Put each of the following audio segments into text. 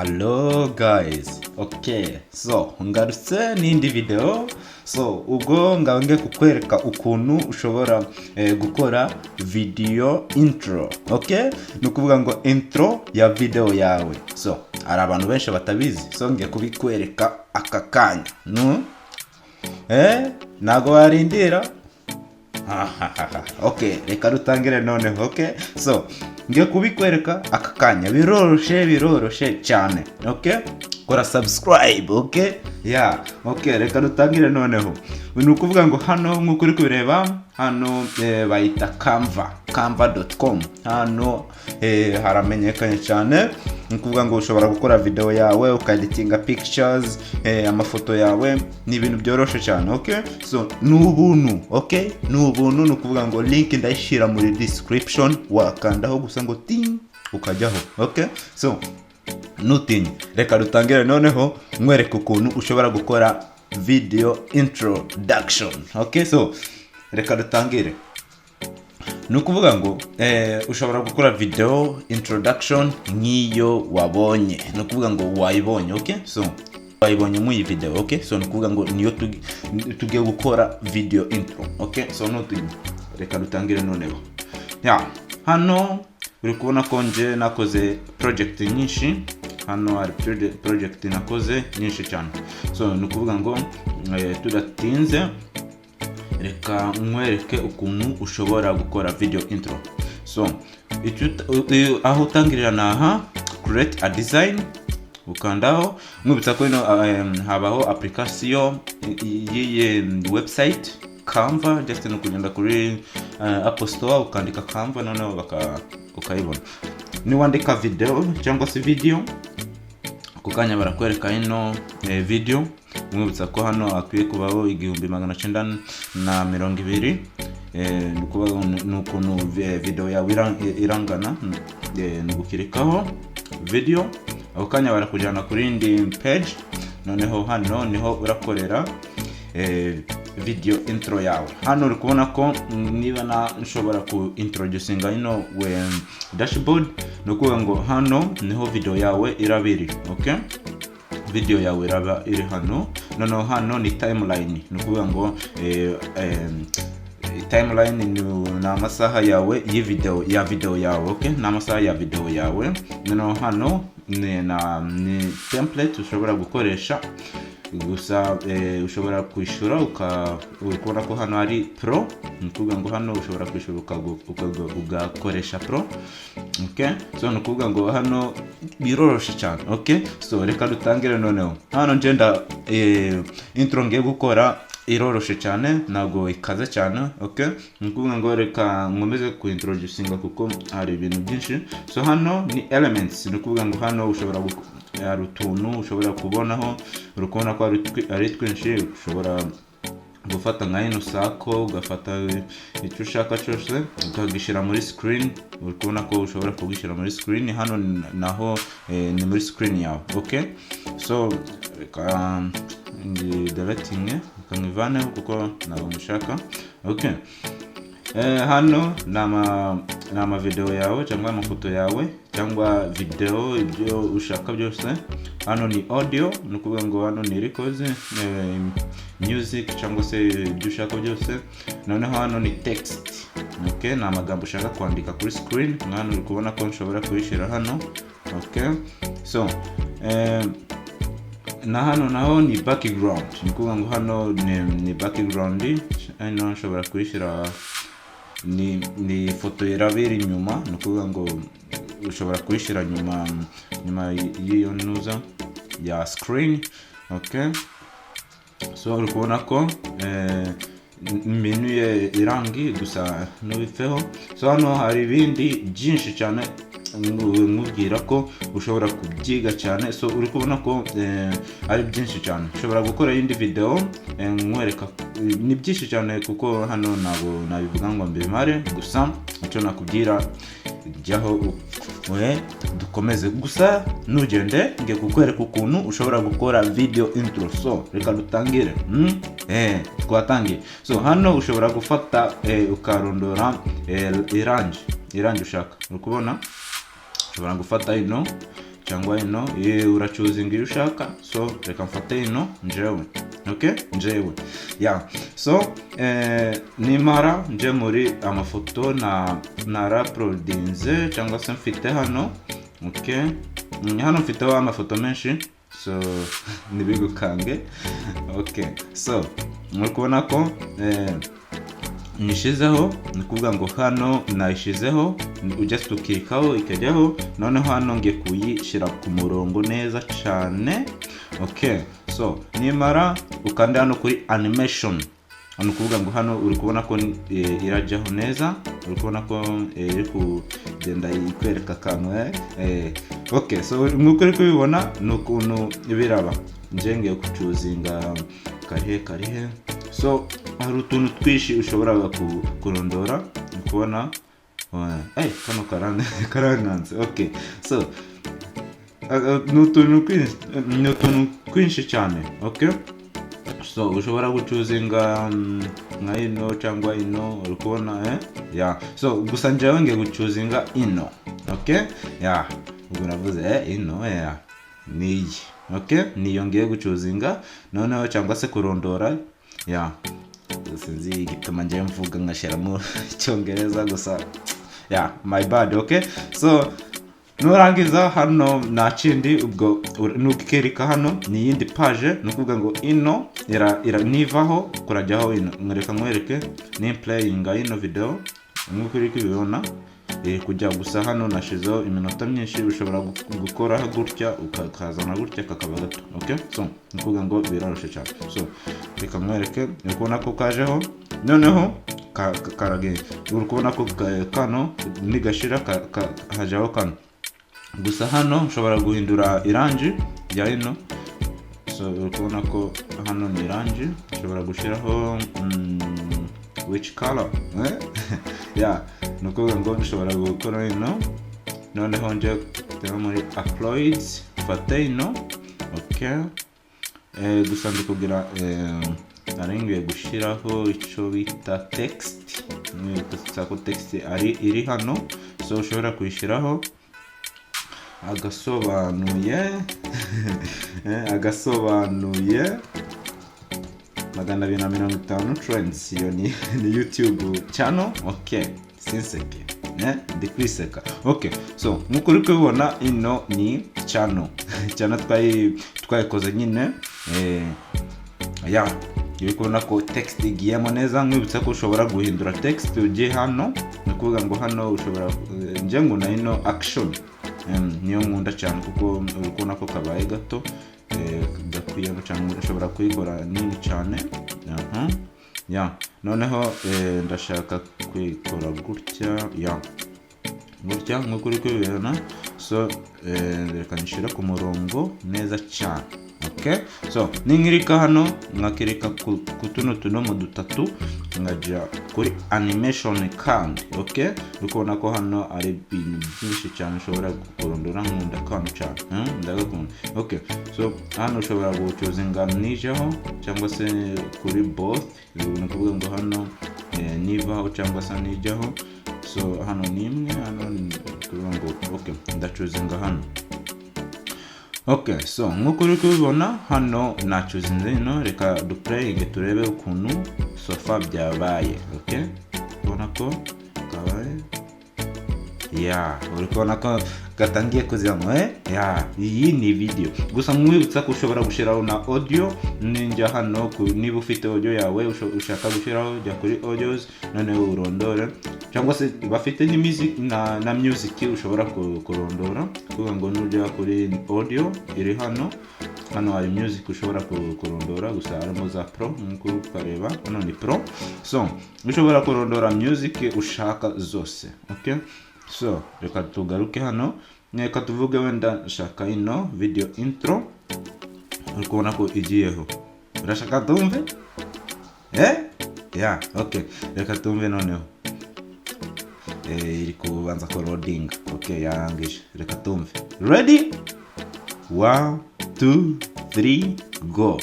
Hello guys, okay, so ngarutse n'indi video. So ubwo ngaba ngiye kukwereka ukuntu ushobora gukora video intro. Okay, ni ukuvuga ngo intro ya video yawe. So hari abantu benshi batabizi, so ngiye kubikwereka aka kanya. No ntago warindira. Okay, reka dutangire noneho. Okay, so ngiye kubikwereka aka kanya, biroroshe, biroroshe cyane. Okay, kora subscribe. Okay, yeah, okay, reka dutangire noneho. Ni ukuvuga ngo hano nk'uko uri kubireba hano, bayita Canva, canva.com. Hano haramenyekanye cyane. Ni ukuvuga ngo ushobora gukora video yawe, ukeditinga pictures, amafoto yawe, ni ibintu byoroshye cyane. Okay, so ni ubuntu. Okay, ni ubuntu. Ni ukuvuga ngo link ndayishyira muri description, wakandaho gusa ngo ting, ukajyaho. Okay, so ntutinye, reka dutangire noneho nkwereka ukuntu ushobora gukora video introduction. Okay, so reka dutangire. Ni ukuvuga ngo ushobora gukora video introduction nk'iyo wabonye. Ni ukuvuga ngo wayibonye. Okay, so wayibonye muri iyi video. Okay, so ni ukuvuga ngo niyo tugiye gukora video intro. Okay, so ntutinye, reka dutangire noneho. Ya, hano uri kubona ko nje nakoze project nyinshi. Hano hari project nakoze nyinshi cyane. So ni ukuvuga ngo tudatinze, reka nkwereke ukuntu ushobora gukora video intro. So aho utangirira ni aha, create a design, ukandaho. Mwibutsa ko ino habaho application y'iyi website Canva. Just ni ukugenda kuri Apple Store, ukandika Canva, noneho ukayibona. Niwandika video cyangwa se video, ako kanya barakwereka ino video. Mwibutsa ko hano hakwiye kubaho 1920. Ni ukuvuga ngo ni ukuntu video yawe irangana. Ni ugukirikaho video, ako kanya barakujyana kuri indi page. Noneho hano niho urakorera video intro yawe. Hano uri kubona ko niba na nshobora ku introducinga ino we dashboard, ni ukuvuga ngo hano niho video yawe iraba iri. Okay, video yawe iraba iri hano. Noneho hano ni timeline. Ni ukuvuga ngo timeline ni amasaha yawe y'ivideo, ya video yawe. Okay, ni amasaha ya video yawe. Noneho hano ni template ushobora gukoresha gusa. Ushobora kwishyura, uri kubona ko hano hari pro. Ni ukuvuga ngo hano ushobora kwishyura ugakoresha pro. Okay, so ni ukuvuga ngo hano biroroshye cyane. Okay, so reka dutangire noneho. Hano ngenda intro ngiye gukora iroroshye cyane, ntabwo ikaze cyane. Okay, ni ukuvuga ngo reka nkomeze ku introducinga kuko hari ibintu byinshi. So hano ni elements. Ni ukuvuga ngo hano ushobora hari utuntu ushobora kubonaho. Uri kubona ko ari twinshi. Ushobora gufata nka ino sako, ugafata icyo ushaka cyose ukagishyira muri screen. Uri kubona ko ushobora kugishyira muri screen. Hano naho ni muri screen yawe. Okay, so reka deletinge, reka nkivaneho kuko ntabwo mbishaka. Okay, hano ni ama video yawe cyangwa amafoto yawe cyangwa video, ibyo ushaka byose. Hano ni audio. Ni ukuvuga ngo hano ni records, music cyangwa se ibyo ushaka byose. Noneho hano ni text. Okay, ni amagambo ushaka kwandika kuri screen. Hano uri kubona ko nshobora kuyishyira hano. Okay, so na hano naho ni background. Ni ukuvuga ngo hano ni background. Hano nshobora kuyishyira, ni ifoto iraba iri inyuma. Ni ukuvuga ngo ushobora kuyishyira nyuma y'iyo ntuza ya screen. Okay, so uri kubona ko minuye irangi gusa, ntubipfeho. So hano hari ibindi byinshi cyane, nkubwira ko ushobora kubyiga cyane. So uri kubona ko ari byinshi cyane. Ushobora gukora iyindi video nkwereka. Ni byinshi cyane kuko hano ntabwo nabivuga ngo mbimare. Gusa icyo nakubwira, jyaho we dukomeze. Gusa nugende, ngiye kukwereka ukuntu ushobora gukora video intro. So reka dutangire. Twatangiye. So hano ushobora gufata ukarondora irangi ushaka. Uri kubona ushobora gufata ino cyangwa se ino. Okay, cyangwa ino, urachoosinga iyo ushaka. So reka mfate ino njewe. Okay, njewe, yeah. So nimara nje muri amafoto na narauploadinze cyangwa se mfite hano. Okay, hano mfiteho amafoto menshi, so ntibigukange. Okay, so muri kubona ko nyishizeho, ni ukuvuga ngo hano nayishizeho, just ukirikaho ikajyaho. Noneho hano ngiye kuyishyira ku murongo neza cyane. Okay, so nimara ukanda hano kuri animation, ni ukuvuga ngo hano uri kubona ko irajyaho neza, uri kubona ko iri kugenda ikwereka akantu. Okay, so nk'uko uri kubibona ni ukuntu biraba. Nje ngiye guchoosinga karihe karihe. So hari utuntu twinshi ushobora kurondora, ni kubona kano karankanze. Okay, so ni utuntu twinshi cyane. Okay, so ushobora guchoosinga nka ino cyangwa ino, uri kubona? Yeah, so gusa njyewe ngiye guchoosinga ino. Okay, yeah, ubwo navuze ino, yeah, niyi. Okay, niyo ngiye guchoosinga noneho cyangwa se kurondora. Yeah, sinzi igituma ngiye mvuga ngashyiramo Icyongereza gusa. Yeah, my bad. Okay, so nurangiza hano nta kindi, ubwo nukirika hano ni iyindi page. Ni ukuvuga ngo ino ira nivaho kurajyaho ino. Mwereka nkwereke ni playinga ino video nk'uko uri kubibona iri kujya. Gusa hano nashizeho iminota myinshi, ushobora gukora gutya ukakazana gutya kakaba gato. Okay, so ni ukuvuga ngo biroroshye cyane. So reka nkwereke, uri kubona ko kajeho noneho karagenda, uri kubona ko kano nigashira hajyaho kano. Gusa hano nshobora guhindura irangi rya ino. So uri kubona ko hano ni irangi, nshobora gushyiraho which color? Yeah, ni ukuvuga ngo nshobora gukora ino, noneho nje kujya muri uploads, mfate ino. Okay, gusa ndi kugira nari ngiye gushyiraho icyo bita text. Mwibutsa ko text ari iri hano, so ushobora kuyishyiraho agasobanuye 250 trends. Iyo ni YouTube channel. Okay, sinseke, ndi kwiseka. Okay, so nkuko uri kubibona ino ni channel twayikoze nyine. Ya, uri kubona ko text igiyemo neza. Nkwibutsa ko ushobora guhindura text ugiye hano, ni ukuvuga ngo hano ushobora njye ngo na ino action niyo nkunda cyane, kuko uri kubona ko kabaye gato, gakwiyemo cyane, ushobora kuyikora nini cyane. Aha, ya, noneho ndashaka kuyikora gutya, ya, gutya nk'uko uri kubibona. So reka nishyire ku murongo neza cyane. Okay, so ninkirika hano, nkakirika ku tuno tudomo dutatu, nkajya kuri animation kandi. Okay, uri kubona ko hano ari ibintu byinshi cyane ushobora kurondora. Nkunda kano cyane, ndagakunda. Okay, so hano ushobora guchoosinga nijeho cyangwa se kuri both, ni ukuvuga ngo hano nivaho cyangwa se nijyaho. So hano ni imwe, hano ni ukuvuga ngo okay, ndachoosinga hano. Okay, so nk'uko uri kubibona hano nachoosinze ino. Reka duplayinge turebe ukuntu so far byabaye. Okay, ubona ko kabaye. Ya, uri kubona ko gatangiye kuzamo. Ya, iyi ni video. Gusa mwibutsa ko ushobora gushyiraho na audio. Ninjya hano niba ufite audio yawe ushaka gushyiraho, jya kuri audios noneho urondore, cyangwa se bafite ni music na music ushobora kurondora. Kuvuga ngo nujya kuri audio iri hano, hano hari music ushobora kurondora, gusa harimo za pro nk'uko uri kukareba hano ni pro. So ushobora kurondora music ushaka zose. Okay, so reka tugaruke hano, reka tuvuge wenda nshaka ino video intro, uri kubona ko igiyeho. Urashaka tumve? Ya, okay, reka tumve noneho. Iri kubanza kuloadinga. Okay, yarangije, reka tumve. Ready, 1, 2, 3, go.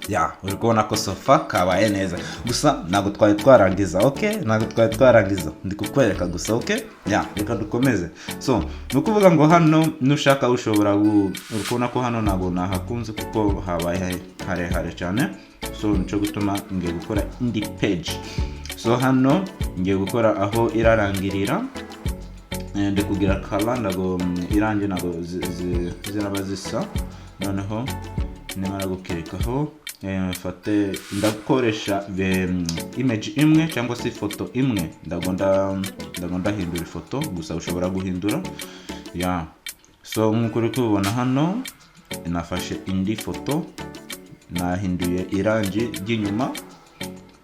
Ya, uri kubona ko so far kabaye neza, gusa ntabwo twari twarangiza. Ok, ntabwo twari twarangiza, ndi kukwereka gusa. Ok, ya, reka dukomeze. So ni ukuvuga ngo hano nushaka ushobora uri kubona ko hano ntabwo nahakunze kuko habaye harehare cyane. So nicyo gutuma ngiye gukora indi page. So hano ngiye gukora aho irarangirira. Ndi kugira color, ntabwo irangi ntabwo ziraba zisa. Noneho nimara gukirikaho, mfate, ndakoresha image imwe cyangwa se ifoto imwe. Ndago ndahindura ifoto gusa, ushobora guhindura. Ya, so nk'uko uri kubibona hano, nafashe indi foto, nahinduye irangi ry'inyuma.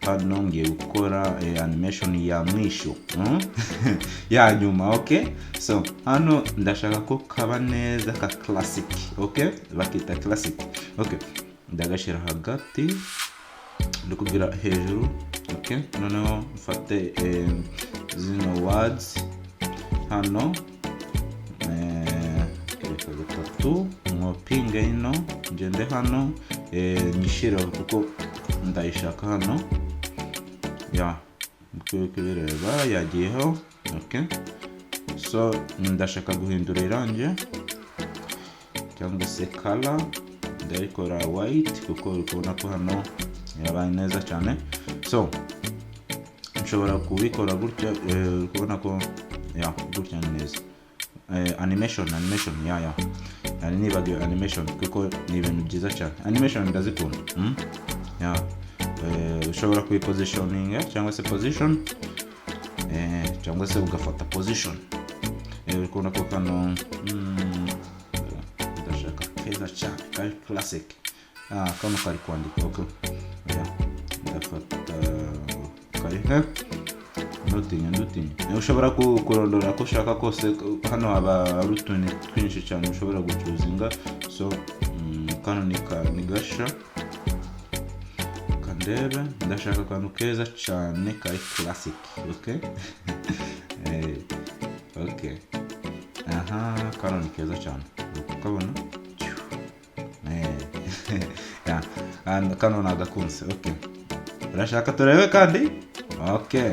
Hano ngiye gukora animation ya mwisho, Ya nyuma. Okay, so hano ndashaka ko kaba neza ka classic. Okay, bakita classic. Okay, ndagashyira hagati, ndikubwira hejuru. Okay, noneho mfate zino words hano, reka gatatu nkopinge ino, ngende hano, nyishireho kuko ndayishaka hano. Ya, uri kubireba, yagiyeho. Okay, so ndashaka guhindura irangi cyangwa se color, ndayikora white kuko uri kubona ko hano yabaye neza cyane. So nshobora kubikora gutya, uri kubona ko ya gutya ni neza. Animation, ya nari nibagiwe animation kuko ni ibintu byiza cyane. Animation ndazikunda, Ya, ushobora kuyipositioninga cyangwa se position, cyangwa se ugafata position. Uri kubona ko kano ndashaka keza cyane kari classic. Ah, kano kari kwandika. Okay, ya, ndafata kari he. Ntutinye, ntutinye. Ushobora kurondora ko ushaka kose. Hano haba hari utuntu twinshi cyane ushobora guchoosinga. So kano ni gasha kandebe. Ndashaka akantu keza cyane kari classic. Okay, okay, aha kano ni keza cyane, uri kukabona. Ya, kano nagakunze. Okay, urashaka turebe kandi? Okay.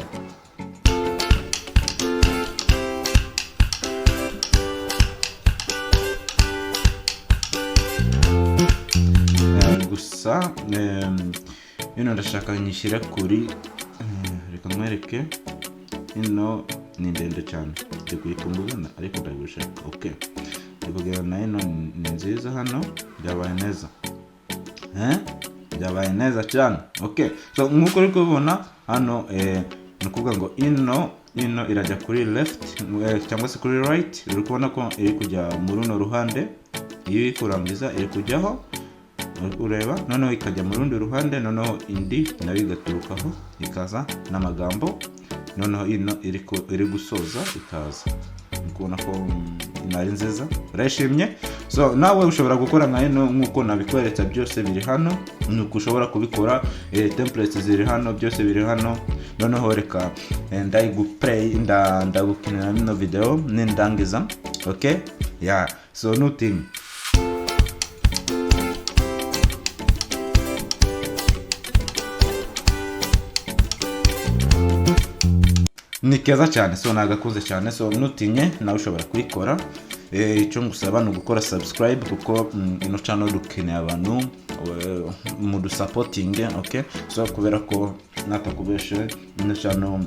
Gusa ino ndashaka nyishyire kuri, reka nkwereke, ino ni ndende cyane, ndi kuyipunguza ariko ndabishaka. Okay, ndi kugira na ino ni nziza. Hano byabaye neza, eh? Byabaye neza cyane. Okay, so nk'uko uri kubibona hano, ni ukuvuga ngo ino irajya kuri left, cyangwa se kuri right. Uri kubona ko iri kujya muri runo ruhande. Iyo iri kurangiza iri kujyaho, uri kureba, noneho ikajya mu rundi ruhande, noneho indi nayo igaturukaho ikaza n'amagambo, noneho ino iri gusoza ikaza. Uri kubona ko ari nziza, urayishimye. So nawe ushobora gukora nka ino nk'uko nabikweretse, byose biri hano, ni uko ushobora kubikora. Templates ziri hano, byose biri hano. Noneho reka ndayiguplay, ndagukinira ino video nindangiza. Okay, yeah, so nutinye. Ni keza cyane, so nagakunze cyane. So nutinye, nawe ushobora kuyikora. Icyo ngusaba ni ugukora subscribe kuko ino channel dukeneye abantu mudusupportinge. Okay, so kubera ko natakubeshe, ino channel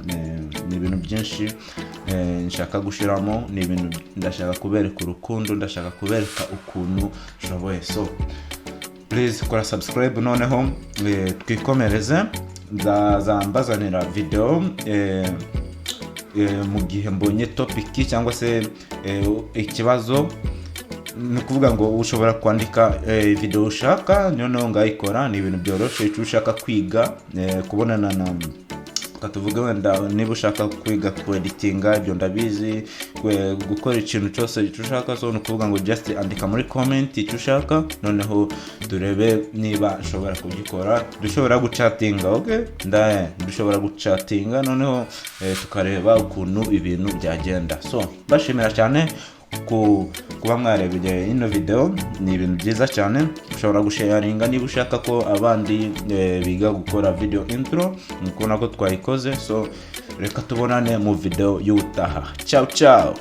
ni ibintu byinshi nshaka gushiramo, ni ibintu ndashaka kubereka urukundo, ndashaka kubereka ukuntu nshoboye. So please kora subscribe, noneho twikomereze. Nzaza mbazanira video mu gihe mbonye topic cyangwa se ikibazo. Ni ukuvuga ngo ushobora kwandika video ushaka, noneho ngayikora. Ni ibintu byoroshye. Icyo ushaka kwiga, kubonana na, reka tuvuge wenda niba ushaka kwiga kweditinga, ibyo ndabizi, gukora ikintu cyose icyo ushaka. So ni ukuvuga ngo just andika muri comment icyo ushaka, noneho turebe niba nshobora kugikora. Dushobora guchatinga. Okay, dushobora guchatinga, noneho tukareba ukuntu ibintu byagenda. So mbashimira cyane. Kuba mwarebye ino video ni ibintu byiza cyane. Ushobora gusharinga niba ushaka ko abandi biga gukora video intro. Ni ukubona ko twayikoze. So reka tubonane mu video y'ubutaha. Ciao ciao.